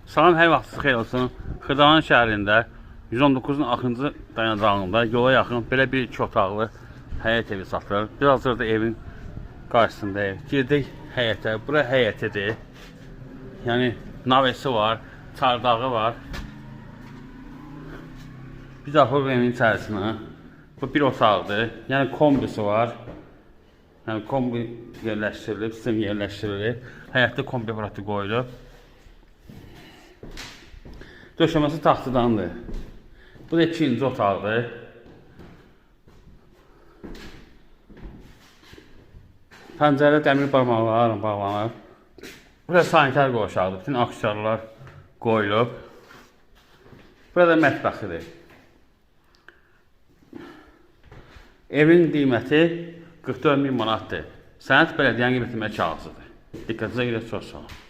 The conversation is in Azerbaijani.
Salam, hər vaxtınız xeyir olsun. Xırdalan şəhərində 119-un axıncı dayanacağında yola yaxın belə bir iki otaqlı həyət evi satılır. Biz hazırda evin qarşısındayıq. Girdik həyətə. Bura həyətidir. Yəni navesi var, çardağı var. Biz axırıq evin içərisinə. Bu bir otaqdır. Yəni kombisi var. Yəni kombi yerləşdirilib, sistem yerləşdirilib. Həyətdə kombi aparatı qoyulub. Döşəməsi taxtadandır. Bu da ikinci otaqdır. Pəncərə dəmir barmaqlarla bağlanıb. Burada sanitar qovşaqdır. Bütün aksesuarlar qoyulub. Burada mətbəxidir. Evin qiyməti 44 min manatdır. Sənəd bələdiyyənin qiymətinə kağızıdır. Diqqətinizə görə çox sağ olun.